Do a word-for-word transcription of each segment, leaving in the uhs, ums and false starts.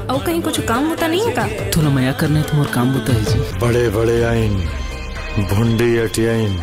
अउ कहीं कुछ काम होता नहीं है का? थोड़ा मया करने तो मोर काम होता है जी। बड़े बड़े आइन, भुंडी अटियाइन,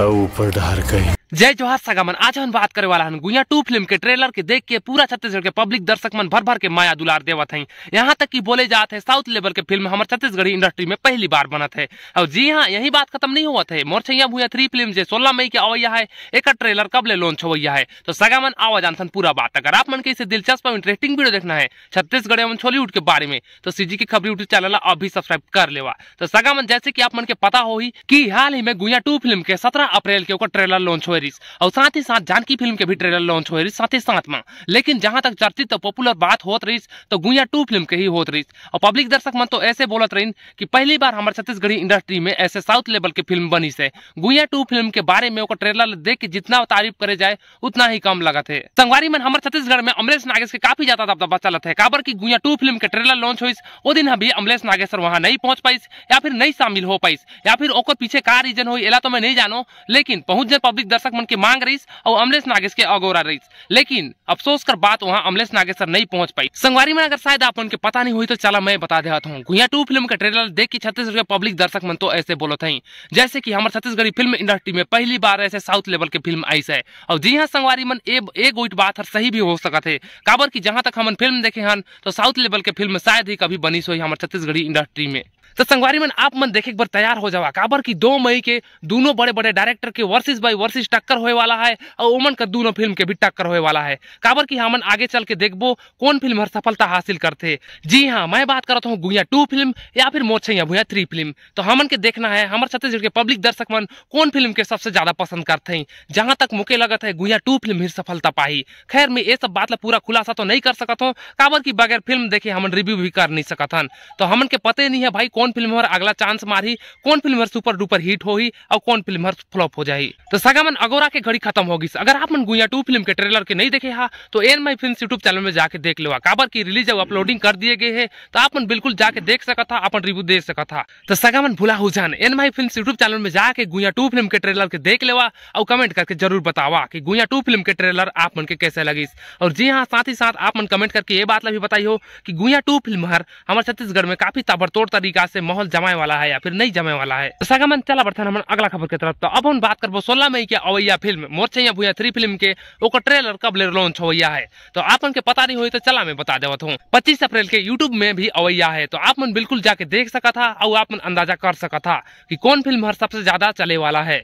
अउ ऊपर डहार कहीं। जय जोहार सगा मन, आज हम बात करे वाला हन गुइया टू फिल्म के ट्रेलर के देख के पूरा छत्तीसगढ़ के पब्लिक दर्शक मन भर भर के माया दुलार देवत हैं। यहाँ तक कि बोले जात है साउथ लेवल के फिल्म हमर छत्तीसगढ़ी इंडस्ट्री में पहली बार बनत है। और जी हाँ, यही बात खत्म नहीं होवत है। मोर छैया भुइया थ्री फिल्म जे सोलह मई के अवैया है, एकर ट्रेलर कब ले लॉन्च होवैया है। तो सगा मन आवा जानथन पूरा बात। अगर आप मन के इसे दिलचस्प और इंटरेस्टिंग वीडियो देखना है छत्तीसगढ़ एवं छॉलीवुड के बारे में, तो सीजी की खबरी यूट्यूब चैनल ला अभी सब्सक्राइब कर लेवा। तो सगा मन, जैसे कि आप मन के पता होही कि हाल ही में गुइया टू फिल्म के सत्रह अप्रैल के ओकर ट्रेलर लॉन्च होए रिस और साथ ही साथ जानकी फिल्म के भी ट्रेलर लॉन्च होए रिस साथ ही साथ में। लेकिन जहां तक चर्चित और पॉपुलर बात होत रहिस तो गुइया टू फिल्म के ही होत रहिस। और पब्लिक दर्शक मन तो ऐसे बोलत रहिन कि पहली बार हमर छत्तीसगढ़ी इंडस्ट्री में ऐसे साउथ लेवल के फिल्म बनिस है। गुइया टू फिल्म के बारे में ओकर ट्रेलर देख के जितना तारीफ करे जाए उतना ही कम लगत है। संगवारी मन, हमर छत्तीसगढ़ में अमलेश नागेश के काफी ज्यादा दबदबा चलत है, काबर कि गुइया टू फिल्म के ट्रेलर लॉन्च होइस, ओ दिन भी अमलेश नागेश सर वहां नहीं पहुंच पाइस या फिर नहीं शामिल हो पाइस, या फिर ओकर पीछे का रीजन होई, एला तो मैं नहीं जानो, लेकिन बहुत जन पब्लिक दर्शक मन के मांग रहिस और अमलेश नागेश के अगोरा रहिस। लेकिन अफसोस कर बात, वहां अमलेश नागेश सर नहीं पहुंच पाइस। संगवारी मन, अगर शायद आप मन के पता नहीं होई तो चला मैं बता देवत हूँ, गुइया टू फिल्म के ट्रेलर देख के छत्तीसगढ़ के पब्लिक दर्शक मन तो ऐसे बोलत हैं, जैसे कि हमर छत्तीसगढ़ी फिल्म इंडस्ट्री में पहली बार ऐसे साउथ लेवल के फिल्म आइस है। और जी हाँ संगवारी मन, ए, ए गोइट बात हर सही भी हो सकत है, काबर कि जहां तक हमन फिल्म देखे हन तो साउथ लेवल के फिल्म शायद ही कभी बनिस होई हमर छत्तीसगढ़ी इंडस्ट्री में। तो संगवारी मन, आप मन देखे बर तैयार हो जावा, काबर कि दो मई के दोनों बड़े बड़े डायरेक्टर के वर्सेस बाय वर्सेस टक्कर होए वाला है और ओमन का दोनों फिल्म के भी टक्कर होए वाला है, काबर कि हमन आगे चल के देखबो कौन फिल्म हर सफलता हासिल करथे। जी हाँ, मैं बात करत हूँ गुइया टू फिल्म या फिर मोर छैया भुइया थ्री फिल्म। तो हमन के देखना है हमर छत्तीसगढ़ के पब्लिक दर्शक मन कौन फिल्म के सबसे ज्यादा पसंद करथे। जहां तक मोके लगत है गुइया टू फिल्म ही सफलता पाही। खैर, मैं ये सब बात ला पूरा खुलासा तो नहीं कर सकत हूँ, काबर कि बगैर फिल्म देखे हमन रिव्यू भी कर नहीं सकत हन। तो हमन के पते नहीं है भाई कौन फिल्म हर अगला चांस मारही, कौन फिल्म हर सुपर डुपर हिट होही और कौन फिल्म हर फ्लॉप हो जाही। तो सगा मन, अगोरा के घड़ी खत्म हो गिस। अगर आप मन गुइया टू फिल्म के ट्रेलर के नहीं देखे हा तो N my film YouTube channel में जाके देख लेवा, काबर की रिलीज और अपलोडिंग कर दिए गए है, तो आप मन बिल्कुल जाके देख सकत हा, अपन रिव्यू दे सकत हा। तो सगा मन, भुला हो जान, N my film YouTube channel में जाके गुइया टू फिल्म के ट्रेलर के देख लेवा और कमेंट करके जरूर बतावा कि गुइया टू फिल्म के ट्रेलर आप मन के कैसे लगिस। और जी हाँ, साथ ही साथ आप मन कमेंट करके ये बात ला भी बताई हो कि गुइया टू फिल्म हर हमर छत्तीसगढ़ में काफी ताबड़तोड़ तरीका से माहौल जमाए वाला है या फिर नहीं जमाए वाला है। तो सगा मन, चला बढ़थन हमन अगला खबर के तरफ। तो अब हम बात करबो सोलह मई के अवैया फिल्म मोर छैया भुइया थ्री फिल्म के, ओकर ट्रेलर कब ले लॉन्च होवैया है। तो आप मन के पता नहीं होई तो चला मैं बता देवत हूँ, पच्चीस अप्रैल के यूट्यूब में भी अवैया है, तो आप मन बिल्कुल जाके देख सकत हा और आप मन अंदाजा कर सकत हा कि कौन फिल्म हर सबसे ज्यादा चले वाला है।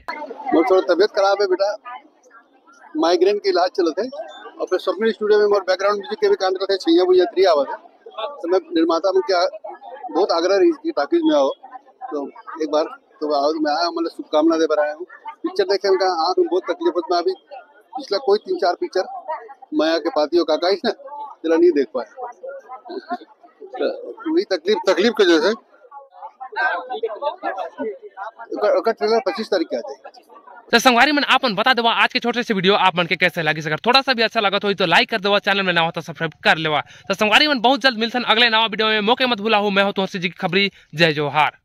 मोर थोड़ा तबीयत खराब है बेटा, माइग्रेन के इलाज चलत है और फिर स्वप्निल स्टूडियो में मोर बैकग्राउंड म्यूजिक के भी काम करत है, छैया भुइया थ्री आवत है। तो मैं निर्माता मन के बहुत आग्रह रहिस कि टॉकीज में आओ, तो एक बार तो आओ, मैं आया हूँ, मतलब शुभकामना दे बर आया हूँ। पिक्चर देखे उनका आँख में बहुत तकलीफ होत, मैं अभी पिछला कोई तीन चार पिक्चर मया के पाती हो काका ही ना, तेरा नहीं देख पाया। तो वही तकलीफ, तकलीफ के वजह से ओकर, ओकर ट्रेलर पच्चीस तारीख के आ जाएगा। तो संगवारी मन, आप मन बता देवा आज के छोटे से वीडियो आप मन के कैसे लगिस। अगर थोड़ा सा भी अच्छा लगत होई तो लाइक कर देवा, चैनल में नवा हो तो सब्सक्राइब कर लेवा। तो संगवारी मन, बहुत जल्द मिलथन अगले नवा वीडियो में। मोके मत भुलाहू, मैं हूँ तुहर सीजी की खबरी। जय जोहार।